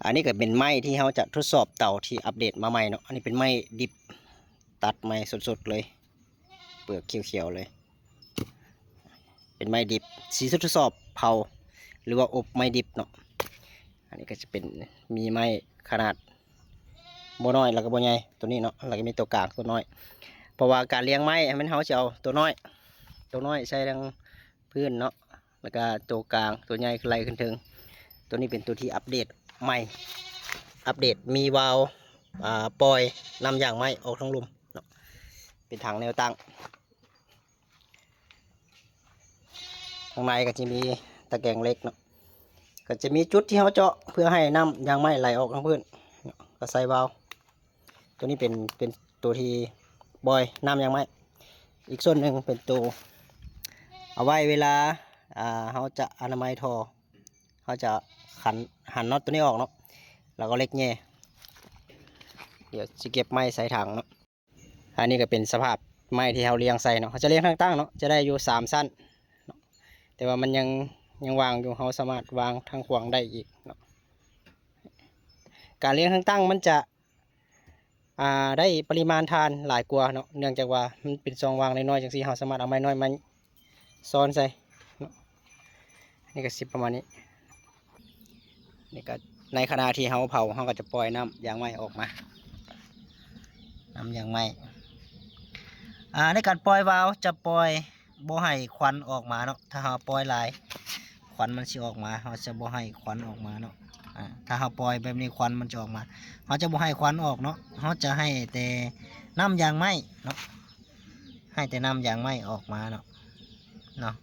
ອັນນີ້ກໍເປັນໄມ້ທີ່ເຮົາຈະທົດສອບເຕົາທີ່ອັບເດດມາໃໝ່ເນາະ. ອັນນີ້ເປັນໄມ້ດິບ ຕັດໃໝ່ສົດໆເລີຍ ເປືອກຂຽວໆເລີຍ. ເປັນໄມ້ດິບ ສີທົດສອບເຜົາ ຫຼືວ່າອົບໄມ້ດິບເນາະ. ອັນນີ້ກໍຈະເປັນ ມີໄມ້ຂະໜາດບໍ່ນ້ອຍ ແລ້ວກໍບໍ່ໃຫຍ່ ໂຕນີ້ເນາະ, ແລ້ວກໍມີໂຕກາງ ໂຕນ້ອຍ. ເພາະວ່າການລຽງໄມ້ ແມ່ນເຮົາຊິເອົາໂຕນ້ອຍ ໂຕນ້ອຍໃສ່ທາງພື້ນເນາະ, ແລ້ວກໍໂຕກາງ ໂຕໃຫຍ່ໄລ່ຂຶ້ນເທິງ. ໂຕນີ້ເປັນໂຕທີ່ອັບເດດໃໝ່ ອັບເດດ ມີວາວ ອ່າ ປ່ອຍນ້ຳຢາງໄມ້ອອກທາງລຸ່ມເນາະ, ເປັນຖັງແນວຕັ້ງ. ຂ້າງໃນກໍຈະມີຕະແກງເຫຼັກເນາະ, ກໍຈະມີຈຸດທີ່ເຮົາເຈາະເພື່ອໃຫ້ນ້ຳຢາງໄມ້ໄຫຼອອກທາງພື້ນເນາະ, ກໍໃສ່ວາວ. ໂຕນີ້ເປັນ ເປັນໂຕທີ່ປ່ອຍນ້ຳຢາງໄມ້. ອີກສ່ວນໜຶ່ງເປັນໂຕເອົາໄວ້ເວລາ ອ່າ ເຮົາຈະອະນາໄມທໍ່ ເຮົາຈະຂັນ ຫັນນັອດໂຕນີ້ອອກເນາະ, ແລ້ວກໍເຫຼັກແຍ່. ດຽວຊິເກັບໄມ້ໃສ່ຖັງເນາະ. ອັນນີ້ກໍເປັນສະພາບໄມ້ທີ່ເຮົາລຽງໃສ່ເນາະ, ເຮົາຈະລຽງທາງຕັ້ງເນາະ, ຈະໄດ້ຢູ່ສາມຊັ້ນເນາະ, ແຕ່ວ່າມັນຍັງ ຍັງວ່າງຢູ່, ເຮົາສາມາດວາງທາງຂວາງໄດ້ອີກເນາະ. ການລຽງທາງຕັ້ງມັນຈະ ອ່າ ໄດ້ປະລິມານຖ່ານຫຼາຍກວ່າເນາະ, ເນື່ອງຈາກວ່າມັນເປັນຊ່ອງວ່າງນ້ອຍໆຈັ່ງຊີ້, ເຮົາສາມາດເອົາໄມ້ນ້ອຍມາຊ້ອນໃສ່ເນາະ. ນີ້ກໍຊິປະມານນີ້. ນີ້ກໍໃນຂະນະທີ່ເຮົາເຜົາ ເຮົາກໍຈະປ່ອຍນ້ຳຢາງໄມ້ອອກມາ, ນ້ຳຢາງໄມ້. ອ່າ ໃນການປ່ອຍວາວຈະປ່ອຍບໍ່ໃຫ້ຄວັນອອກມາເນາະ, ຖ້າເຮົາປ່ອຍຫຼາຍ ຄວັນມັນຊິອອກມາ, ເຮົາຈະບໍ່ໃຫ້ຄວັນອອກມາເນາະ. ອ່າ ຖ້າເຮົາປ່ອຍແບບນີ້ ຄວັນມັນຈະອອກມາ, ເຮົາຈະບໍ່ໃຫ້ຄວັນອອກເນາະ, ເຮົາຈະໃຫ້ແຕ່ນ້ຳຢາງໄມ້ເນາະ, ໃຫ້ແຕ່ນ້ຳຢາງໄມ້ອອກມາເນາະ. ເນາະ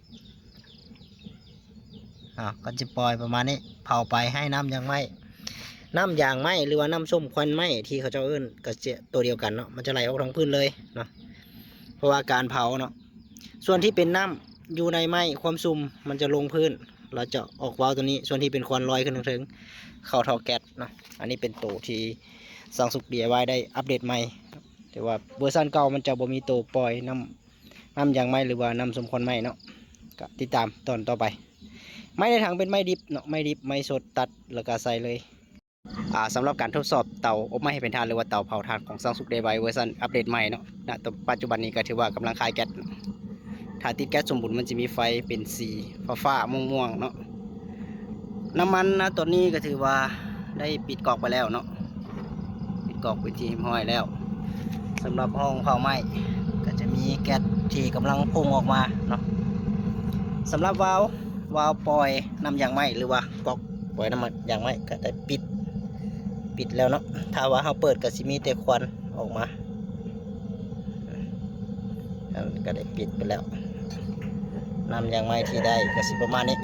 ເນາະ ກໍຈະປ່ອຍປະມານນີ້, ເຜົາໄປໃຫ້ນ້ຳຢາງໄມ້ ນ້ຳຢາງໄມ້ ຫຼືວ່ານ້ຳສົ້ມຄວັນໄມ້ທີ່ເຂົາເຈົ້າເອີ້ນ ກໍຈະຕົວດຽວກັນເນາະ, ມັນຈະໄຫຼອອກທາງພື້ນເລີຍເນາະ. ເພາະວ່າການເຜົາເນາະ ສ່ວນທີ່ເປັນນ້ຳຢູ່ໃນໄມ້ ຄວາມຊຸ່ມມັນຈະລົງພື້ນ ແລ້ວຈະອອກວາວຕົວນີ້, ສ່ວນທີ່ເປັນຄວັນລອຍຂຶ້ນເທິງໆ ເຂົ້າທໍ່ແກັສເນາະ. ອັນນີ້ເປັນໂຕທີ່ຊ່າງສຸກ ດີໄອວາຍ ໄດ້ອັບເດດໃໝ່, ແຕ່ວ່າເວີຊັນເກົ່າມັນຈະບໍ່ມີໂຕປ່ອຍນ້ຳ ນ້ຳຢາງໄມ້ ຫຼືວ່ານ້ຳສົ້ມຄວັນໄມ້ເນາະ. ກໍຕິດຕາມຕອນຕໍ່ໄປ. ໄມ້ໃນຖັງເປັນໄມ້ດິບເນາະ, ໄມ້ດິບ ໄມ້ສົດ ຕັດແລ້ວກໍໃສ່ເລີຍ. ອ່າ ສຳລັບການທົດສອບເຕົາອົບໄມ້ໃຫ້ເປັນຖ່ານ ຫຼືວ່າເຕົາເຜົາຖ່ານຂອງຊ່າງສຸກ ດີໄອວາຍ ເວີຊັນອັບເດດໃໝ່ເນາະ, ນະ ປັດຈຸບັນນີ້ກໍຖືວ່າກຳລັງຄາຍແກັສ. ຖ້າຕິດແກັສສົມບູນ ມັນຈະມີໄຟເປັນສີຟ້າໆ ມ່ວງໆເນາະ. ນ້ຳມັນນະຕອນນີ້ກໍຖືວ່າໄດ້ປິດກອກໄປແລ້ວເນາະ, ປິດກອກເປັນທີ່ຮຽບຮ້ອຍແລ້ວ. ສຳລັບຫ້ອງເຜົາໄມ້ກໍຈະມີແກັສທີ່ກຳລັງພຸ່ງອອກມາເນາະ. ສຳລັບວາວ ວາວປ່ອຍນ້ຳຢາງໄມ້ ຫຼືວ່າກອກປ່ອຍນ້ຳຢາງໄມ້ກໍໄດ້ປິດ ປິດແລ້ວເນາະ. ຖ້າວ່າເຮົາເປີດກໍຊິມີແຕ່ຄວັນອອກມາ, ອັນກໍໄດ້ປິດໄປແລ້ວ. ນ້ຳຢາງໄມ້ທີ່ໄດ້ກໍຊິປະມານນີ້.